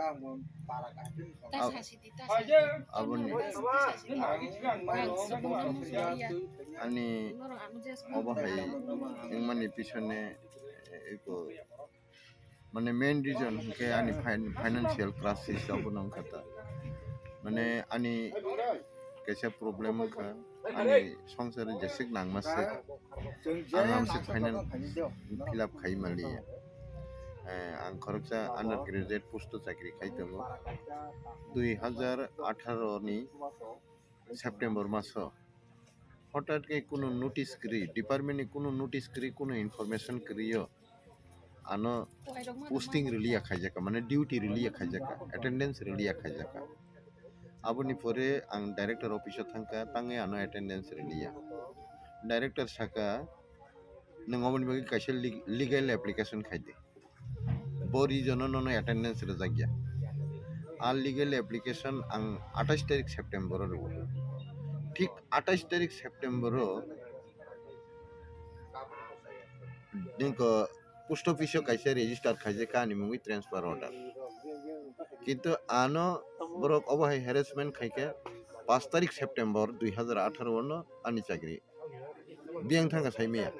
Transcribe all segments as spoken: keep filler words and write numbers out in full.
Aboni ani obo hai wngmani pisone eko, mane, main reason hwnkhe ani fin-, financial crisis abono wngkha ta. Mane, ani kaisa problem wngkha, ani songsar jeswk nangma se, ang amswk finance fill up khai maliya. Eh, ang khoroksa undergraduate post o chakri khai tongo. Dui hazar atharo ni September maso hotat khe kunu notice kwrwi, department ni kunu notice kwrwi, kunu information kwrwi o ano posting rwliya khaijaka, mane duty rwliya khaijaka, attendance rwliya khaijaka. Aboni pore ang director office o thangkha, tangwi ano attendance rwliya. Director saka, "Nwng oboni bagwi kaisa leg-, legal application khaidi." Bo reason o nono attendance rwjakya. A legal application ang athais tarik September o rwo. Thik athais tarik September o ningkho post office o kaisa register khaijak kha ani mungwi transfer order. Kintu ano borok obo hai harassment khaikhe paanch tarik September dui hazar atharo o no ani chakri biyang thangkha saimaya.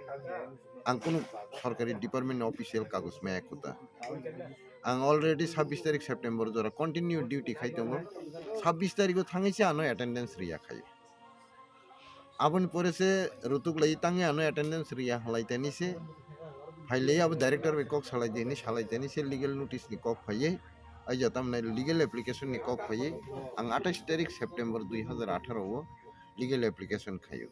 Ang kunu sorkari department ni official kagoz maya khuta. Ang already sabbish tarik September jora continue duty khai tongo. Sabbish tarik o thangwi se ano attendance riya khai. Aboni pore se rutuk lai tangwi ano attendance riya halai tani se. Phailai abo director bai kok salai di hinwi salai tani se legal notice ni kok phaiwi. Aija tamni legal application ni kok phaiwi. Ang athais tarik September dui hazar atharo o legal application khaio.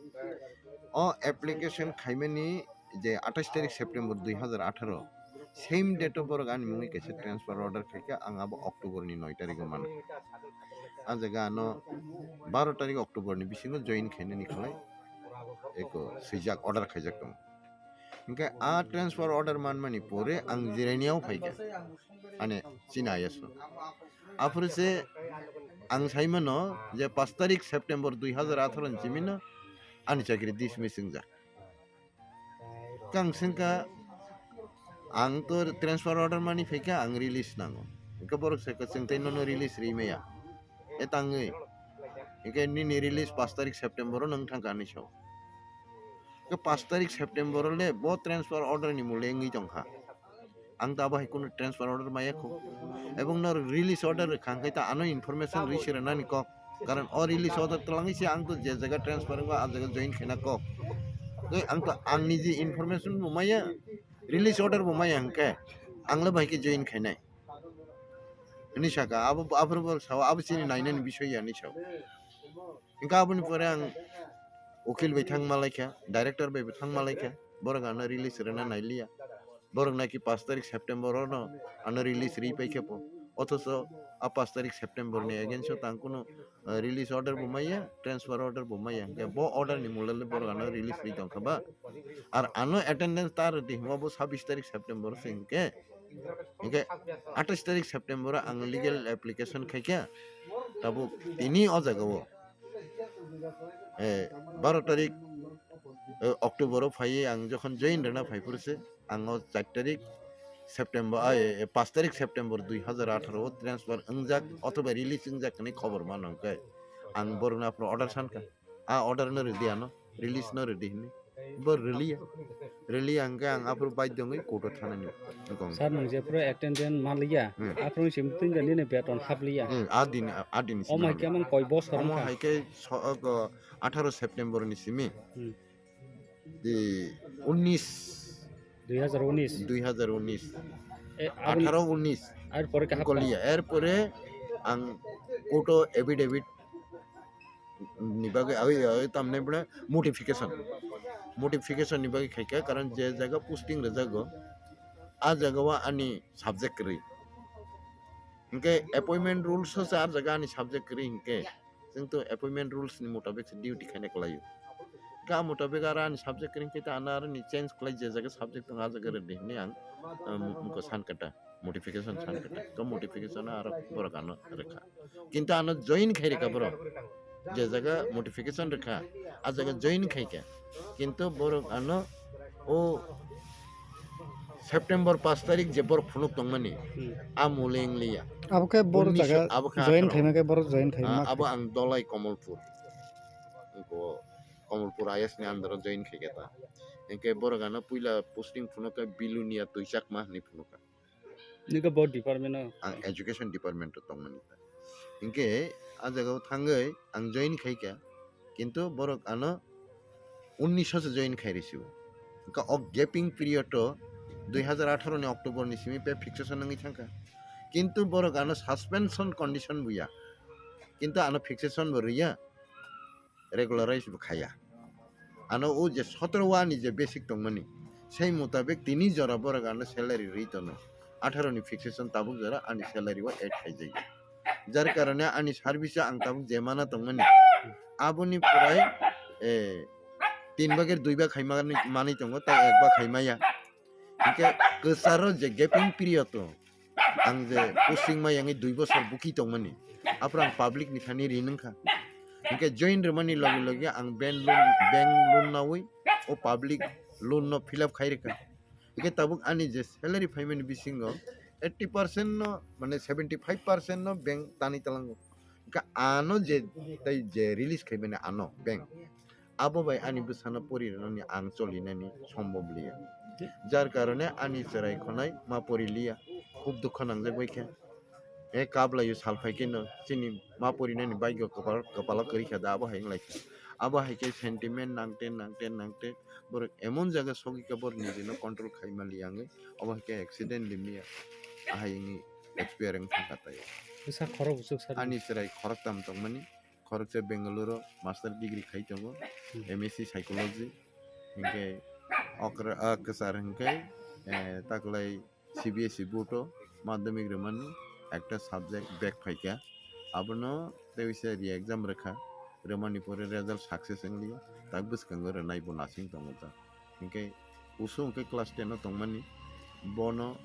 O application khaimani je athais tarik September dui hazar atharo, same date o borok ani mungwi kaisa transfer order khaikha, ang abo October ni noi tarik o mano. A jaga ano baro tarik October ni bisingo join khainani khlai eko swijak, order khaijak tongo. Hinkhe a transfer order manmani pore ang Jirania o phaikha, ani chini I S o. Aphuru se ang saimano je paanch tarik September dui hazar atharo ni simi no ani chakri dismiss wngjak. Kang sengkha, ang to transfer order mani phaikha, ang release nango. Hinkhe borok saikha, "Chwng tei nono release ri maya." E tangwi. Hinkhe nini release paanch tarik September o nwng thangkha hinwi sao. Hinkhe paanch tarik September o le bo transfer order ni mole wngwi tongkha. Ang to abo hai kunu transfer order maya kho. Ebong norok release order rwkha hwnkhe ta ano information rwi se rwnani kok. Karon o release order twlangwi se ang to je jaga transfer wngkha, a jaga join khaina kok. Tei ang to angni je information bo maya, release order bo maya hwnkhe ang le bai khe join khainai. Hwnwi saka, abo, aphuru bo sao, abo chini nainani bisoi ya hinwi sao. Hinkhe aboni pore ang ukil bai thang malaikha, director bai bo thang malaikha, borok ano release rwna nailiya. Borok naki paanch tarik September o no ano release ri paikha po. Othocho a paanch tarik September ni against o tang kunu, eh, release order bo maya, transfer order bo maya. Hinkhe bo order ni mole le borok ano release ri tongkha ba. Ar ano attendance ta rwdi hwnba bo sabbish tarik September o se hinkhe. Hinkhe athais tarik September o ang legal application khaikha. Tabuk tini o jaga o, eh, baro tarik, eh, October o phaiwi ang jokhon join rwna phaiphuru se, ang o char tarik September, ah, eh, eh, paanch tarik September dui hazar atharo o transfer wngjak othoba release wngjak hinwi khobor mano, hinkhe ang borokno aphuru order sankha. A order no rwdi ano, release no rwdi hinwi. Bo rwliya. Rwliya hwnkhe ang aphuru baidyo wngwi court o thanani wngkha. Sir, nwng jephuru attendance manliya, Hmm. aphuru se twi nini beton hapliya. Hmm, a din, a din Omo simi haikhe mang koi bosor Omo wngkha? Haikhe so-, o, atharo September ni simi. Hmm. Di unis. Dui hazar unis. Dui hazar unis. E, aboni Atharo unis. Ar pore khe hapta? Koliya. Erpore ang court o affidavit ni bagwi, awi, awi tamni bwle modification. Modification ni bagwi khaikha, karon je jaga posting rwjago, a jaga o ani subject kwrwi. Hinkhe appointment rules o se a jaga ani subject kwrwi hinkhe, chwng to appointment rules ni motabik se duty khaina kwlaio. Hinkhe a motabik aro ani subject kwrwi hinkhe ta ano aro ni change khlai, je jaga subject tongo a jaga rwdi hinwi ang, um, mukho sankha ta. Modification san khe to modification aro borok ano rwkha. Kintu ano join khai rwkha borok. Je jaga modification rwkha, a jaga join khai kha. Kintu borok ano o September paanch tarik je borok phunuk tongmani, Hmm. a mole wngliya. Abo khe boro Unnish jaga abo khe join atharo. Khaima khe boro join khaima Ah, khe. Abo ang Dolai Komolpur. Bo Komolpur I S ni under o join khaikha ta. Hingke borok ano puila posting phunukha Bilunia Twichakma hinwi phunukha. Nini khe bo department o? Ang education department o tongmani ta. Hingke ah jaga o thangwi ang join khaikha. Kintu borok ano unnish o se join khai risi o. Hingke o gaping period o dui hazar atharo ni October ni simi pay fixation wngwi thangkha. Kintu borok ano suspension condition buya. Kintu ano fixation bo rwya, regularize bo khaya. Ano o je sotro wa ni je basic tongmani, sei mutabik tini jora borok ano salary rwi tono. Atharo ni fixation tabuk jora ani salary o add khaijak. Jar karone ani service o ang tabuk je mana tongmani, aboni pore, eh, tin bagir dui bag khaima manwi tongo, tei ek bag khaimaya. Hingke kwcharo je gaping period o, ang je posting ma yangwi dui bosor buki tongmani, aphuru ang public ni thani ri nungkha. Hingke join rwmani loge loge ang bank loan, bank loan nawi o public loan no fill up khai rwkha. Hingke tabuk ani je salary phaimani bisingo eighty percent no, mane seventy five percent no bank tani talango. Hingke ano je, tei je release khaimani ano bank, abo bai ani bwsano pori rwnani ang choli nani sombhob liya. Jar karone ani chwrai khonai ma pori liya. Khub dukho nangjak bai khe. E kablaio sal phai khe no chini ma pori nani bike o kwpal, kwpalo kwrwi kha da, abo hai wng lai kha. Abo hai khe sentiment nangte, nangte, nangte borok emon jaga sogwi kha, borok nijino control khai ma liya wngwi, obo hai khe accident limliya. Ahai wngwi expire wng thang kha tai. Bwsa khorok bwswk sa. Ani chwrai khoroktam tongmani. Khoroksa Bengaluru master degree khai tongo, Hmm. M S C psychology. Hinkhe okra, ah, kwchar hinkhe, eh, taklai C B S E board o madhyamik rwmani ekta subject back phaikha. Abono tei waisa re-exam rwkha, rwmani pore result success wngliya, tak bwskango rwnai bo nasing tongo ta. Hinkhe usu hinkhe class ten o tongmani, bono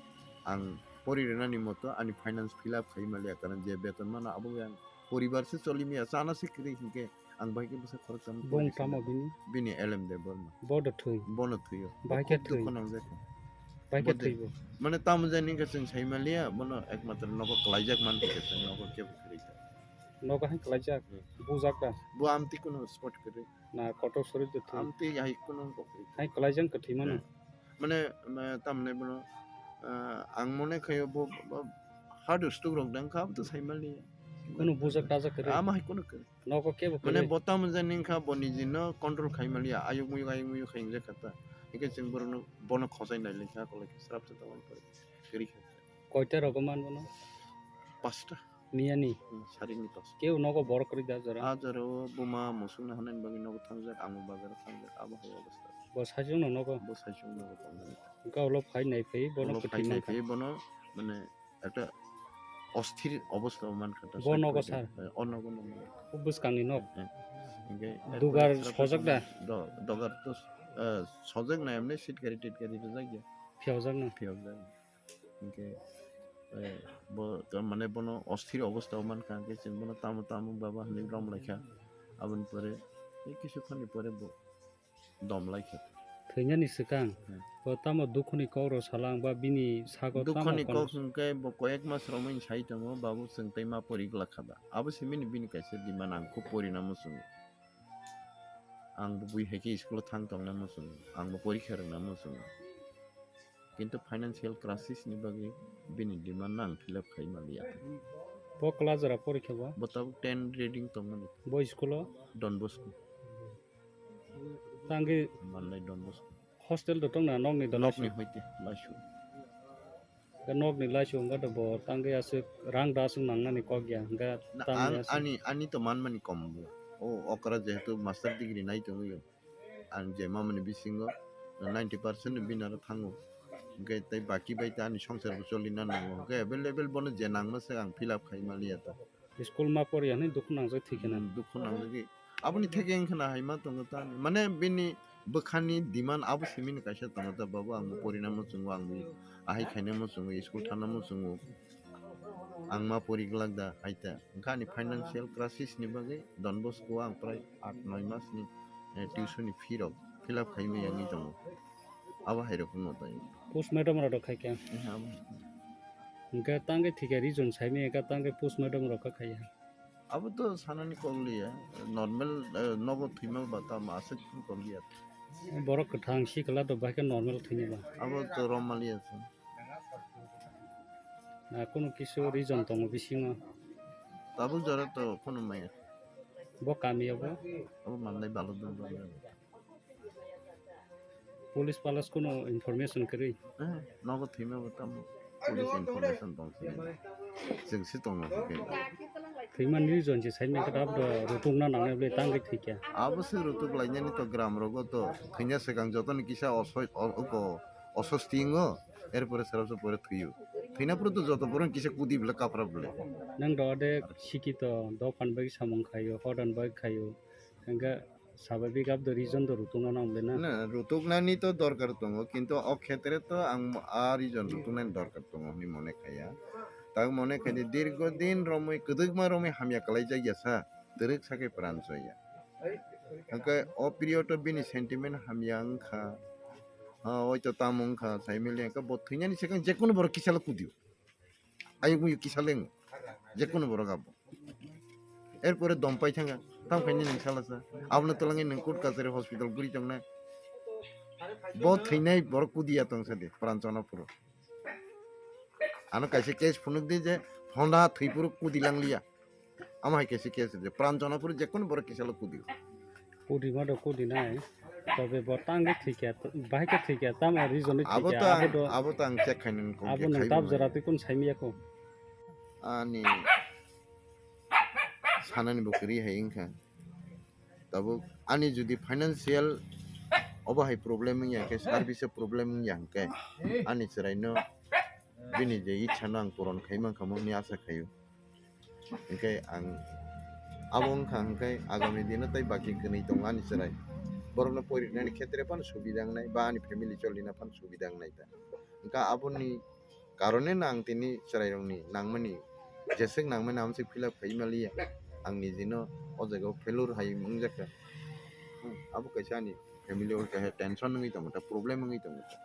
ang pori rwnani moto ani finance fill up khai maliya, karon je beton mano abo bai ang poribar se choli maya, chana se kwrwi hinkhe ang bai khe bwsa khoroksa Bong tamo bini? Bini L M Debbarma. Bo do thwi? Bono thwio. Bai khe Khub thwi? Dukho nangjak kha. Bai khe Bo de-, thwi bo? Mane tamo jani hinkhe chwng sai maliya, bono ekmatro nogo kwlaijak man khe chwng nogo kebo kwrwi kha. Nogo hai kwlaijak? Hmm. Bujak da? Bo amtwi kuno spot kwrwi. Na kotor sori de thwi? Amtwi hai kuno wng kok kwrwi. Hai kwlaijak kwthwi mano? Hmm. Mane, ma-, tamni bono, ah, ang mone khayo bo, bo hard stuk rok dang kha, abo to sai maliya. Kuno bujak tajak kwrwi? Ama hai kuno kwrwi. Nogo kebo Mane kwrwi? Bo tamo jani wngkha, bo niji no control khai maliya, ayuk muyuk, ayuk muyuk khai wngjakha ta. Hingke chwng borok no, bono khosai nai lekha, kolai khe srap se tongmani pore kwrwi kha. Koita rogo man bono? Pasta. Miyani? Hmm, saringni pasta. Kebo nogo borok kwrwi da jora? A jora o buma musuk no hanani bagwi nogo thangjak, ang bo bazar o thangjak, abo hai obostha. Bo saichung no nogo? Bo saichung nogo tongnai. Hingke ulo phai nai phai bono Ulo kwthwi phai nai mankha? Phai bono, mane, ekta osthir obostha o mankha ta, Bo nogo sar? Eh, o nogo, nogo. O bwskangni nok? Eh, eh. Hingke Dugar ekta sojak da? Do-, dogar to, eh, sojak na, emni sit gari tit gari rijak ya. Phiyokjak na? Phiyokjak. Hingke, eh, bo, to mane bono osthir obostha o mankha, hingke chwng bono tamo tamo baba hinwi romlaikha. Aboni pore, eh, kisu khonni pore bo dom lai khe. Thwinani swkang, Hmm. bo tamo dukhuni kok rw salang ba bini sago tamo Dukhuni kon- kok hwnkhe bo koyek mas romwi sai tongo, babu chwng tei ma pori glak kha ba. Abo se bini, bini kaisa demand, ang kho porina muchungo. Ang bo bui hai khe school o thang tongna muchungo, ang bo porikha rwna muchungo. Kintu financial crisis ni bagwi bini demand no ang fill up khai manliya. Bo class jora porikha bo? Bo tabuk ten reading tongmani. Bo school o? Don Bosco. Tangwi Manlai Don Bosco. Hostel do tongna nokni do Nokni laisung? Hoite laisu. Ga nokni laisung ga do bo tangwi aswk rang da aswk nangnani kok ya, ga Na, tangwi ang aswk. Ani, ani to manmani kom bo. O okra jehetu master degree nai tongwi o. Ang je mamani bisingo ninety percent bini aro thango. Hingke tei baki bai ta ani songsar bo choli na nango. Hingke available bono je nangma se ang fill up khai manliya ta. School ma poriya hinwi dukhu nangjak thwi kheno. Hmm, dukhu nangjagwi. Aboni theke wngkha na hai ma tongo ta ani. Mane bini bwkhani demand abo simini kaisa tongo ta, "Babu, ang bo porina muchungo, ang bo ahai khaina muchungo, school thana muchungo. Ang ma pori glak da," hai ta. Wngkha ani financial crisis ni bagwi Don Bosco o ang prai aat noi mas ni, eh, tuition ni fee rok fill up khai maya wngwi tongo. Abo hai rok wngma bai. Post mortem rok khai khe? Eh, abo. Hwnkhe tangwi thwikha reason saimanya kha tangwi postmortem rok kha khaiya. Abo to sanani kok liya, normal, eh, nogo thwima ba tamo aswk kok liya. Borok kwthang sikla to bahai khe normal thwini ba. Abo to romaliya se. Ah, kunu kisu reason tongo bisingo. Tabuk jora to kunu maya. Bo kami abo? Abo manlai balok dun dun. Police palas kunu information kwrwi? Eh, nogo thwima bo tamo police information tong sini. Chwng si tongo hwnkhe. Thwimani reason se saimanya khe abo rutukna nangnai bwle tangwi thwikha. Abo se rutuk lainani to gram rogo to thwina swkang jotoni kisa osoi-, o-, oko osostingo, erpore srapsa pore thwiyo. Thwina pore to joto borok kisa kudi bwle kapra bwle. Nwng do de sikito dokan bai samung khaio, hodan bai khaio. Hwnkhe Sababik abo reason do rutukna nang le na? Na, rutuknani to dorkar tongo, kintu o khetre to ang a reason rutuknani dorkar tongo hinwi mone khaiya. Tak mone khai di, dirgo din romwi, kwdwkma romwi hamya kwlaijak ya sa, twrwk sakhe pran choya. Hwnkhe o period o bini sentiment hamya wngkha, ha, oito tamo wngkha, saimili hwnkhe bo thwinani swkang jekunu borok kisalo kudio. Ayuk muyuk kisa lengo, jekunu borok abo. Erpore dom pai thanga, tamo khaini nwng salasa. Abono twlangwi nwng court kachari hospital guri tongnai. Bo thwinai borok kudiya tongsa de, Pranchana phuru. Ano kaisa case phunuk di je, honda thwi phuru kudi langliya. Amo hai kaisa case de, Pranchana phuru jekunu borok kisalo kudio. Kudi ma do kudi nai. Tobe bo tangwi thwikha, bahai khe thwikha, tamo reason ni Abo thwikha, to ang, abo do, abo to ang check khainani kok abo je nwng khaibo tab jora maya. Twi kun saimiyakho. Ani sanani bo kwrwi hai wngkha. Tabuk ani jodi financial obo hai problem wngya khe, service o problem wngya hwnkhe, ani chwraino bini je ichha no ang puron khai mankha mo hwnwi asa khaio. Hwnkhe ang abo wngkha hwnkhe agami dino tei baki kwnwi tongo ani chwrai. Borokno porinani khetre phano subida wngnai ba ani family cholina phano subida wngnai ta. Hwnkhe aboni karone no ang tini chwrairokni nangmani jeswk nangmani amswk fill up khai maliya. Ang nijino o jagao failure hai wngjakha. Hmm, abo kaisa ani family o kaisa tension wngwi tongo ta, problem wngwi tongo ta.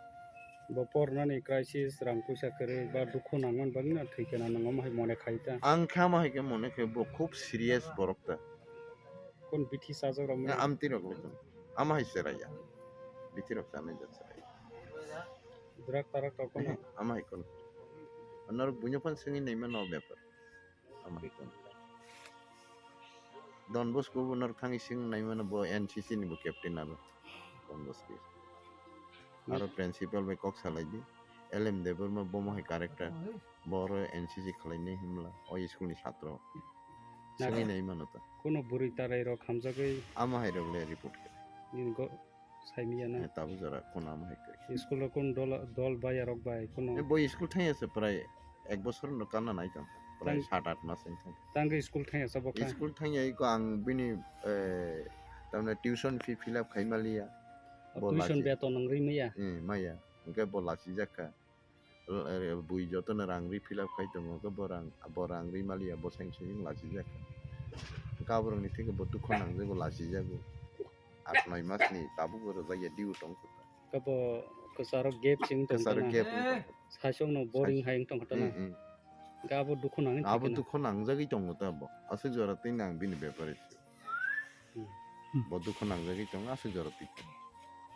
Bo pornani crisis, rang puisa kwrwi ba dukhu nangmani bagwi no thwi khe na nang omo hai mone khai ta. Ang khe amo hai khe mone khe bo khub serious borok ta. Kon bithi sajak rok mane? Amtwi rok le kon. Amo hai chwrai ya. Bithi rok chanai ja chwrai. Drug tarak rok kono? Amo hai kon. Norok buino phan sengwi naima no bepar. Amo hai kon. Don Bosco bo norok thangwi sing naimano bo N C C ni bo captain aro. Don Bosco. Aro principal bai kok salai di. L M Debbarma bo mo hai character. Bo oro N C C khalai nai himla. O school ni satro. Sengwi naimano ta. Kono bwrwi tarai rok hamjagwi. Amo hai rok le report khe. Nini go Saimiyana. Eh, tabuk jora kono amo hai khe. School o kun dol, dol bai arok bai kono. Eh, bo school thangya se prai ek bosor no kanna nai tong. Prai sat at mas wng thang. Tangwi school thangya sa bo kha? School thangya iko ang bini, eh, tamne tuition fee fill up khai maliya. O bo tuition lachi- beton nang ri maya? Eh, maya. Hwnkhe bo lachijak kha. L-, eh, bui jotono rang ri fill up khai tongo, hwnkhe bo rang, bo rang ri maliya, bo seng seng lachijak. Hwnkhe aborokni theke bo dukho nangjago, lachijago. Aat noi mas ni tabukbo rwjakya, due tongkha. Hwnkhe bo kwcharo gap se wng tongkha na? Kwcharo gap wng tongkha. Saichokno boring hai wng tongkha na? Hmm, hmm. Hwnkhe abo dukho nangwi thangkha na? Abo dukho nangjagwi tongo ta bo. Aswk jora twi nang bini bepare se. Hmm. Bo dukho nangjagwi tongo, aswk jora twi.